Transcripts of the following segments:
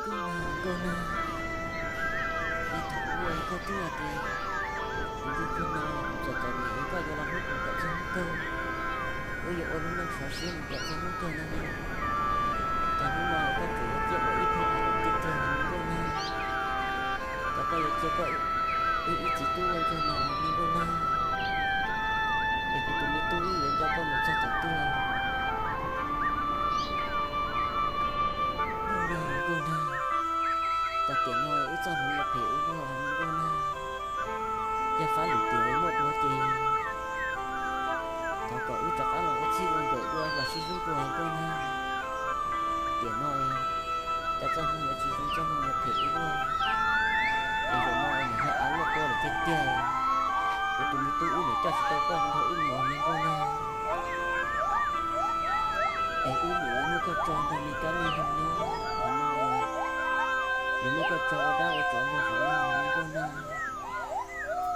Nkauj Nag, Nkauj Nag, es thaum ub koj twb hais tias kuv nco kawg no, kuv txom txom nyem es koj yuav los hlub kuv kom txog hnub kawg. Wb yuav ua lub neej sov siab mus kom txog hnub kawg no li. Cas hnub no koj tseem yuav ciaj ua ib pheej av tiag tiag li Nkauj Nag? Cas koj yuav cia koj wb ib txiv tub ua ntsuag no li Nkauj Nag? Es kuv tus me tub wb yuav nco koj mus txog thaum twg? Nkauj Nag, Nkauj Nag, cas tiam no wb txoj hmoov yuav phem ua luaj li Nkauj Nag? Yog fab lwm tiam muaj dua ces thov kom wb rov qab los ua txhij ua nkawm dua los sib hlub dua Nkauj Nag. Tiam no cas txoj hmoov yuav tsis zoo, txoj hmoov yuav phem ua luaj. Es zaum no nws yog av luaj tua lawm tiag tiag. Kuv tus me tub wb niam coj tsis tau koj nrog wb mus li Nkauj Nag. Es wb mus muab koj tso nrog me kab me noog nyob qhov no, es muab koj tso ua dab ua tsov nrog qhov no li Nkauj Nag.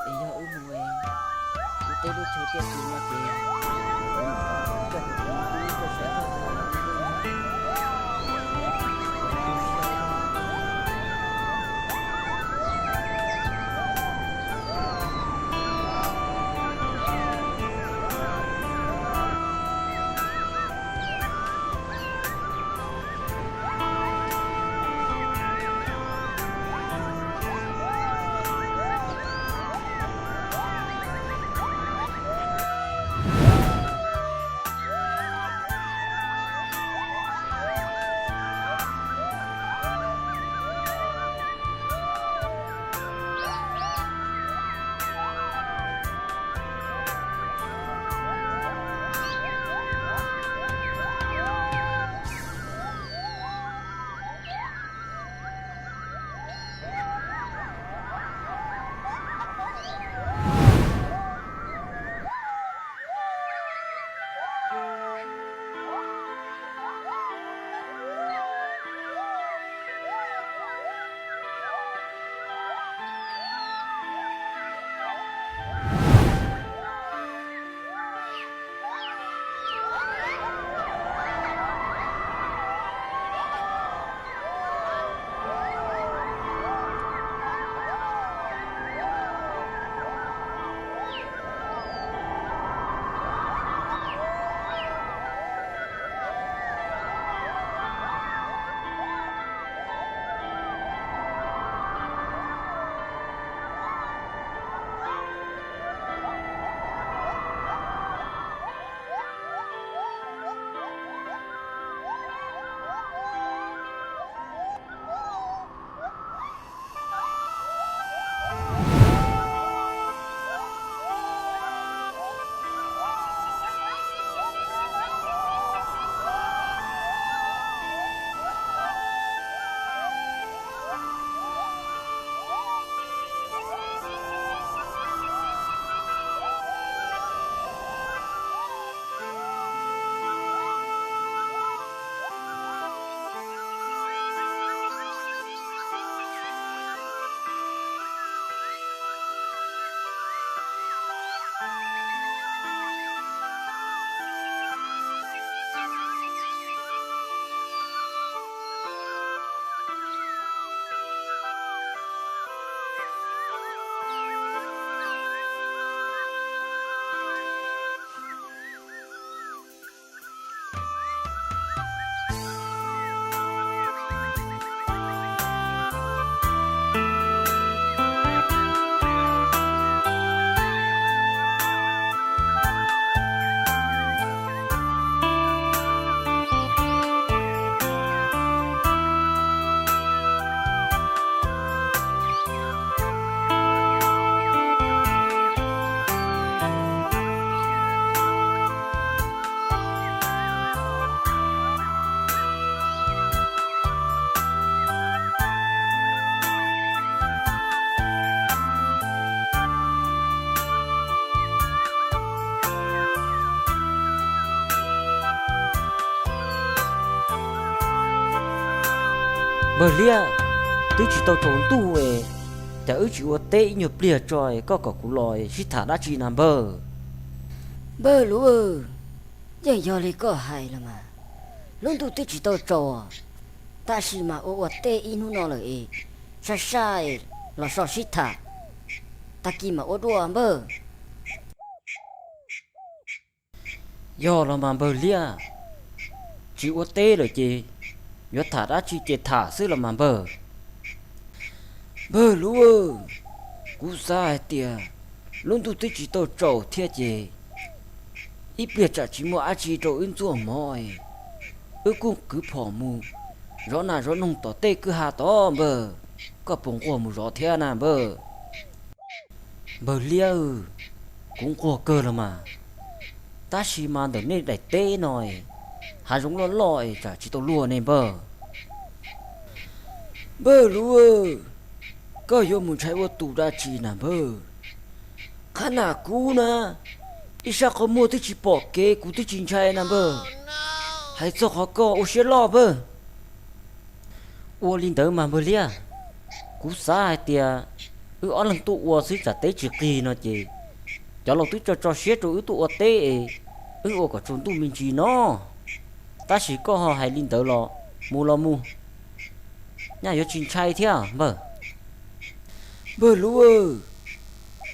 Es yog wb mus es wb teb lub chaw tiaj tus no ces koj tus me tub koj saib koj tus me tub no. Npawg Liab, twb tsis tau tsaus ntuj es, cas wb tsis ua teb ib nyuag pliag tso es koj kom kuv los sib tham dab tsi na npawg? Npawg Luv, yeej yog li koj hais los mas, lub ntuj twb tsis tau tsaus, tab sis mas ua ua teb ib hnub no lawm es, sab sab es los so sib tham, tag kis mam ua dua npawg. Yog los mas npawg Liab, tsis ua teb lawm ces yuav tham dab tsi ces tham xwb los mas npawg. Npawg Luv, kuv xav hais tias lub ntuj twb tsis tau tsaus thiab ces ib pliag tsam tsis muaj dab tsi rau wb ntxuaj mov, wb kuj kwv phom mus zov nas zov noog tom tej kwj ha tod npawg. Koj puas nquag mus zov thiab na npawg? Npawg Liab, kuv nquag kawg los mas, tab sis mas ntawm nej daim teb no hav zoov loj loj es tsam tsis tau luag ne npawg. Npawg Luv, koj yuav mus ntshai ua tus dab tsi na npawg? Qhab nam kuv na, ib sab qhov muag twb tsis pom kev kuv twb tsis ntshai na npawg. Hais txog qhov koj ua siab loj npawg. Ua li ntawd mas npawg Liab, kuv xav hais tias wb ob leeg tuaj ua xwb tsam teb tsis qig no ces cov laus twb tso tso siab rau wb tuaj ua teb es wb ua kom tsaus ntuj me ntsis no. Tab sis koj ho hais li ntawd los mus los mus, nyaj yuav tsis ntshai thiab npawg. Npawg Luv,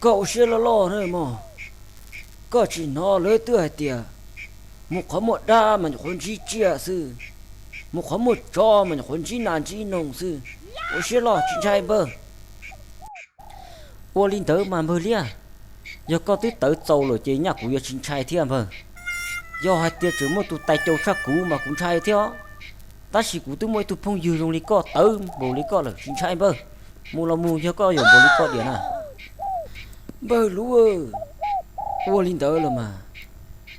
koj ua siab loj loj na mog. Koj tsis hnov lawv twb hais tias mus qhov muaj dab mas nyuam qhuav ntsib tsiaj xwb, mus qhov muaj tsov mas nyuam qhuav ntsib nas ntsib noog xwb. Ua siab loj tsis ntshai npawg. Ua li ntawd mas npawg Liab, yog koj twb tawv txaus lawm ces nyaj kuv yuav tsis ntshai thiab npawg. Yog hais tias tseem muaj tus tais caus tshaj kuv mas kuv ntshai thiab os. Tab sis kuv twb muaj ib tug phooj ywg zoo li koj tawv npaum li koj lawm tsis ntshai npawg. Mus los mus yog koj yuav npaum li koj diam na. Npawg Luv, ua li ntawd los mas,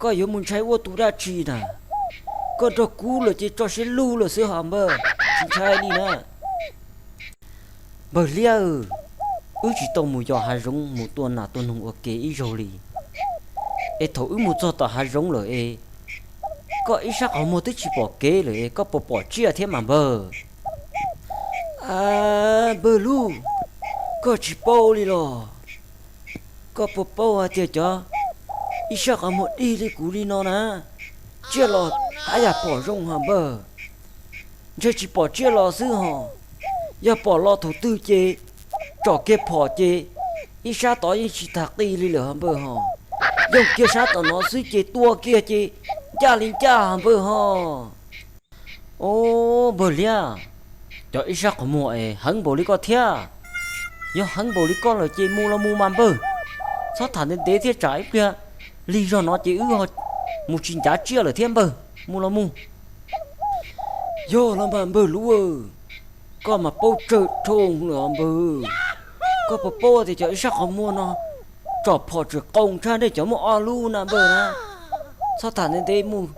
koj yuav mus ntshai ua tus dab tsi na? Koj nrog kuv lawm ces tso siab lug lawm xwb hos npawg, tsis ntshai li na. Npawg Liab, wb tsis tau mus yos hav zoov mus tua nas tua noog ua ke ib zaug li, es thaum wb mus txog tom hav zoov lawm es koj ib sab qhov muag twb tsis pom kev lawm es koj puas pom tsiaj thiab mas npawg? A, npawg Luv, koj tsis paub li los? Koj puas paub hais tias cov ib sab qhov muag dig li kuv li no na, tsiaj los haj yam pom zoo hos npawg. Ntshe tsis pom tsiaj los xwb hos, yog pom los thaum twg ces tsom kiag phom ces ib sab tod yeej tsis tag qi li lawm hos npawg hos. Yoog kiag sab tom no xwb ces tua kiag ces ncaj li ncaj hos npawg hos. Au, npawg Liab, cov ib sab qhov muag es heev npaum li koj thiab. Yog heev npaum li koj lawm ces mus los mus mas npawg, txhob tham ntev ntev thiab tsam ib pliag lig zog no ces wb mus tsis ncav tsiaj lawm thiab npawg. Mus los mus. Yog los mas npawg Luv, koj mas paub tsawg dhau lawm npawg. Koj puas paub tias cov ib sab qhov muag no tsom phom tseem qoo tshaj nej cov muaj ob lub na npawg na. Txhob tham ntev ntev mus.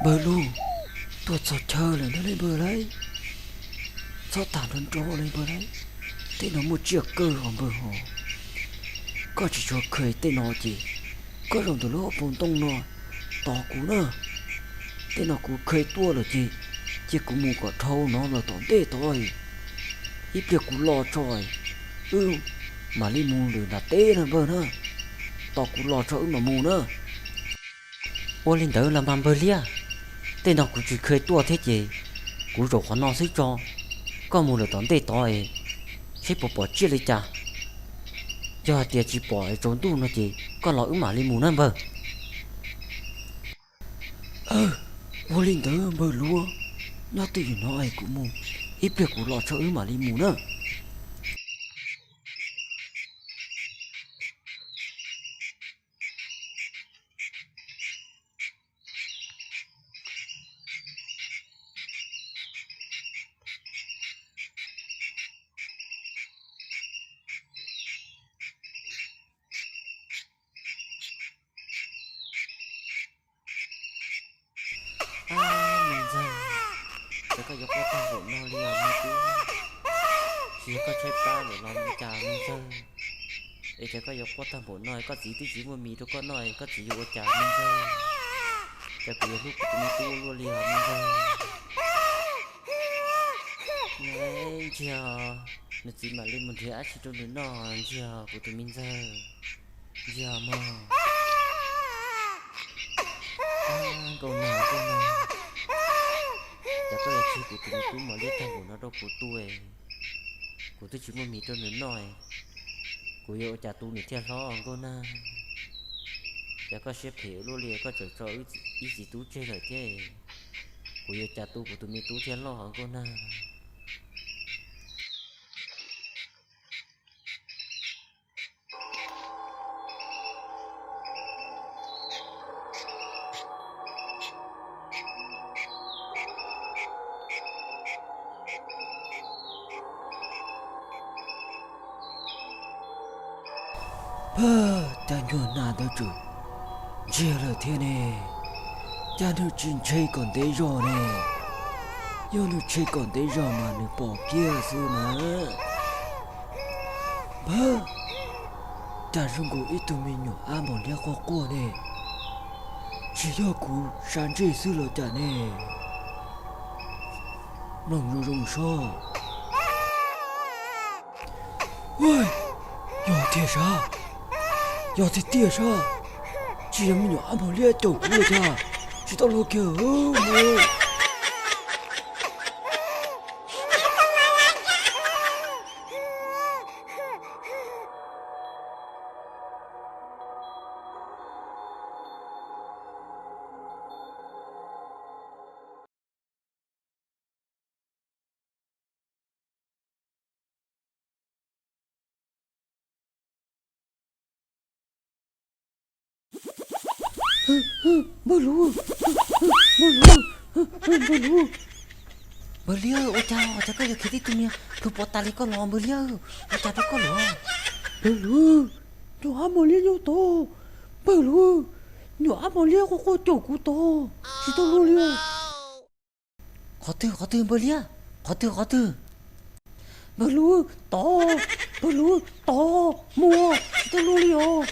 Npawg Luv, tuaj txog chaw lawm ntag npawg lauj. Txhob tham nrov nrov li npawg lauj. Tej no muaj tsiaj kawg hos npawg hos. Koj tsis tshua kheev tej no ces koj zaum ntawm lub hauv paus ntoo no tos kuv na. Tej no kuv kheev tuaj lawm ces cia kuv mus kom dhau no lawm tom ntej tod. Ib pliag kuv los tso, wb mam li mus lawm nram teb na npawg na. Tos kuv los tso wb mam mus na. Ua li ntawd los mas npawg Liab, tej no kuv tsis kheev tuaj thiab ces kuv zaum qhov no xwb tso. Koj mus lawm tom ntej tod es seb puas pom tsiaj li cas. Yog hais tias tsis pom es tsaus ntuj no ces koj los wb mam li mus na npawg. Ua li ntawd npawg Luv, nyob twj ywm no es kuv mus, ib pliag kuv los tso wb mam li mus na. Koj yuav quaj tag npaum no li os me tub? Tsis yog koj tshaib plab lawm los ua cas me ntxawg? Es cas koj yuav quaj tag npaum no, koj txiv twb tsis muaj mis rau koj noj, koj txiv yuav ua cas me ntxawg? Cas kuv yuav hlub kuv tus me tub luaj li os me ntxawg? Ntshe nws txiv mam li mus nrhiav dab tsi rau nws noj ntshe kuv tus me ntxawg. Ntshe mog. Nkauj Nag, Nkauj Nag, cas koj yuav tseg kuv tus me tub mos liab tag npaum no rau kuv tu? Kuv twb tsis muaj mis rau nws noj, kuv yuav ua cas tu nws thiaj hlob Nkauj Nag? Cas koj siab phem luaj li, koj tseem tso wb txiv tub tseg lawm thiab. Kuv yuav ua cas tu kuv tus me tub thiaj loj Nkauj Nag? Cas nyuag nas ntawd tseem ntsiag lawm thiab ne? Cas nws tsis ntshe kom ntev zog ne? Yog nws ntshe kom ntev zog mas nws pom kiag xwb na. Npawg, cas zoo nkaus ib tug me nyuam ab npog liab quaj quaj ne? Tsis yog kuv sab ntsej xwb los cas ne? Mloog zoo zoo soj. Yog tiag sab, yog tiag tiag sab. Tsis yog me nyuam ab npog liab caum kuv los cas? Tsis tau luag kiag. Npawg Lub, npawg Lub, npawg Lub. Npawg Liab, ua cas, ua cas koj yuav khiav tib tug niag plhu pov tas li koj los npawg Liab? Ua cas rau koj los? Npawg Lub, nyuam ab npog liab nyob tod. Npawg Lub, nyuam ab npog liab quaj quaj caum kuv tod, tsis tau luag li. Qhov twg qhov twg npawg Liab? Qhov twg qhov twg? Npawg Lub, tod, npawg Lub, tod, muaj, tsis tau luag li os.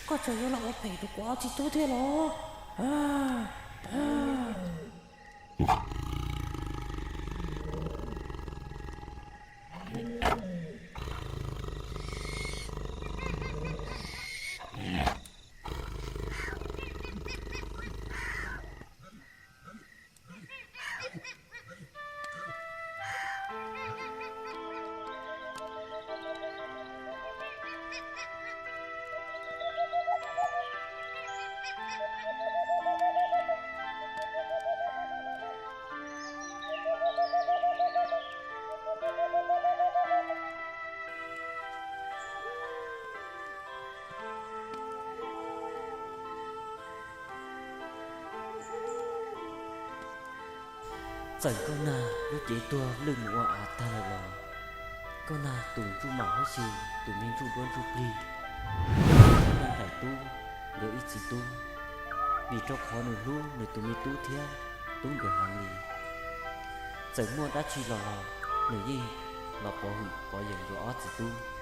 Koj tseem yuav los ua phem rau kuv ob txiv tub thiab los? Txawm Nkauj Nag lub cev tuag lwj mus ua av tag lawm los, Koj nag tus ntsuj maum huab si, tus me ntsuj duab ntsuj plig, nyob nraim tub, yuav ib txiv tub, vim rau qhov nws hlub nws tus me tub thiab tub nkawd heev li. Txawm muaj dab tsi los los nws yeej los pov hwm pov yeem yuav ob txiv tub.